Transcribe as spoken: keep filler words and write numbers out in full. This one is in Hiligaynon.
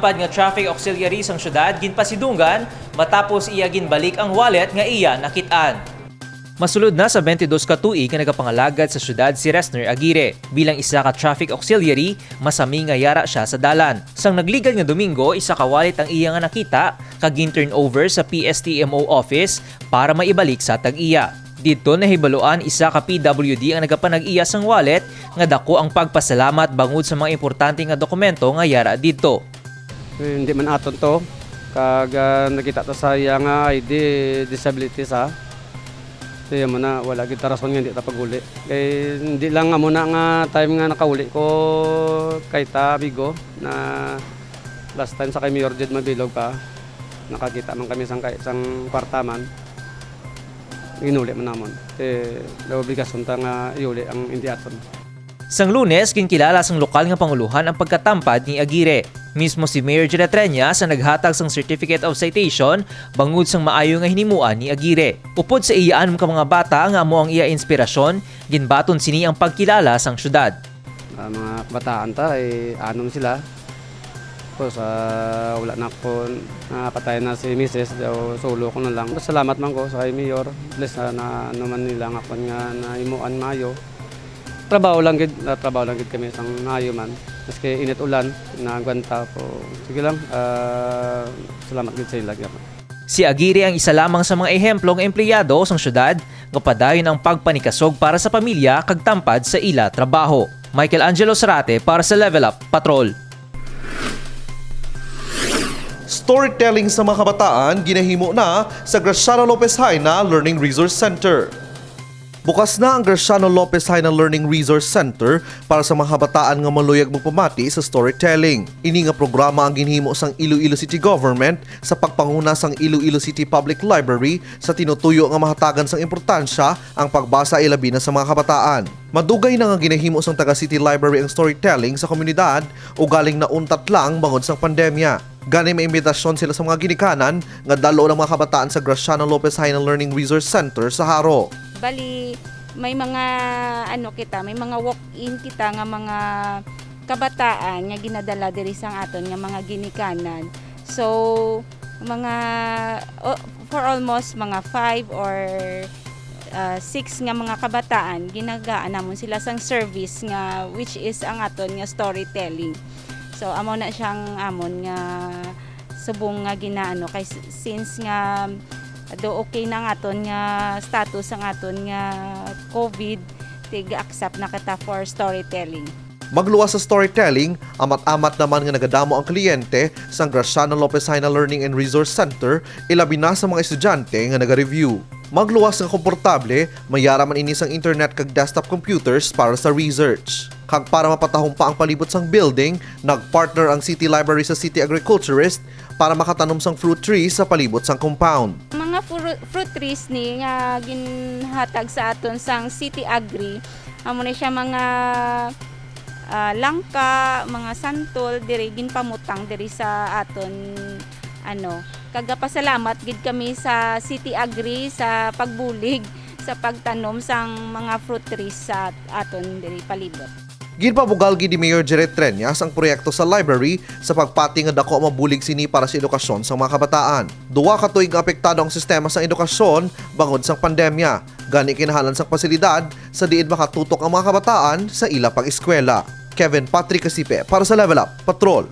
Pad nga traffic auxiliary sang syudad ginpasidunggan matapos iya ginbalik ang wallet nga iya nakit-an. Masulod na sa twenty-dos ka tuig nga nagapangalagad sa syudad si Resner Aguirre. Bilang isa ka traffic auxiliary, masami nga yara sia sa dalan. Sang nagligad nga Domingo, isa ka wallet ang iya nga nakita kag gin-turn over sa P S T M O office para maibalik sa tag-iya. Didto nahibaluan isa ka P W D ang nagapanag-iya sang wallet nga dako ang pagpasalamat bangod sa mga importante nga dokumento nga yara didto. Eh, hindi man aton to. Kag, ah, nakita ta sa iya nga I D, disability sa. Kaya mo na, wala gid ta rason nga hindi ta pag-uli. Kay hindi lang amo na nga time nga nakauli ko kay ta, Bigo, na last time sa kay Mayor Jed Mabilog pa, nakakita man kami sang, kay, sang kwarta man. Ginuli man namon. Kay obligasyon ta nga iuli ang hindi aton. Sang Lunes, ginkilala sang lokal nga panguluhan ang pagkatampad ni Aguirre. Mismo si Mayor Jed Atreñas ang naghatag sang Certificate of Citation bangod sang maayo nga hinimuan ni Aguirre. Upod sa iya anom ka mga bata nga amo ang iya inspirasyon, ginbaton sini ang pagkilala sang syudad. Ah, mga kabataan ta, eh, anom sila. Tapos, ah, wala na ko, napatay na si misis, daw solo ko na lang. Salamat man ko sa kay Mayor. Bless na, na ano man nila nga kwan nga nahimuan maayo. Trabaho lang gid, na trabaho lang gid kami sang maayo man. Maski init ulan, naagwanta ko. Sige lang, ah, salamat gid sa ila gyapon. Si Aguirre ang isa lamang sa mga ehemplo nga empleyado sang syudad nga padayon ang pagpanikasog para sa pamilya kag tampad sa ila trabaho. Michael Angelo Sarate para sa Level Up Patrol. Storytelling sa mga kabataan ginahimo na sa Graciano Lopez Jaena Learning Resource Center. Bukas na ang Graciano Lopez Jaena Learning Resource Center para sa mga kabataan nga maluyag magpamati sa storytelling. Ini nga programa ang ginhimo sang Iloilo City Government sa pagpanguna sang Iloilo City Public Library sa tinutuyo nga mahatagan sang importansya ang pagbasa, ilabi na sa mga kabataan. Madugay na nga ginahimo sang taga City Library ang storytelling sa komunidad, ugaling nauntat lang bangod sang pandemya. Gani, may imbitasyon sila sa mga ginikanan nga dal-on ang mga kabataan sa Graciano Lopez Jaena Learning Resource Center sa Jaro. Bali, may mga, ano kita, may mga walk-in kita nga mga kabataan nga ginadala diri sang aton nga mga ginikanan. So, mga, o, for almost mga five or, ah, six nga mga kabataan, ginagaan namon sila sang service nga, which is ang aton nga storytelling. So, amo na siyang amon nga subong nga ginaano kay s-, since nga do okay na ang aton nga status, ang aton nga COVID, tig-accept na kita for storytelling. Magluwas sa storytelling, amat-amat naman nga nagadamo ang kliyente sang Graciano Lopez Jaena Learning and Resource Center, ilabi na sa mga estudyante nga naga-review. Magluwas nga komportable, may yara man ini sang internet kag desktop computers para sa research. Kag para mapatahom pa ang palibot sang building, nag-partner ang City Library sa City Agriculturist para makatanom sang fruit trees sa palibot sang compound. Mga fru-, fruit trees ni nga ginhatag sa aton sang City Agri, amo na siya mga, ah, langka, mga santol, diri ginpamutang diri sa aton, ano, kagapasalamat gid kami sa City Agri sa pagbulig sa pagtanom sang mga fruit trees sa aton diri palibot. Ginpabugal gid ni Mayor Jed Atreñas ang proyekto sa library sa pagpati nga daku ang mabulig sini para sa edukasyon sang mga kabataan. Duha ka tuig nga apektado ang sistema sang edukasyon bangod sang pandemya, gani kinahanglan sang pasilidad sa diin makatutok ang mga kabataan sa ila pag-eskwela. Kevin Patrick Casipe para sa Level Up Patrol.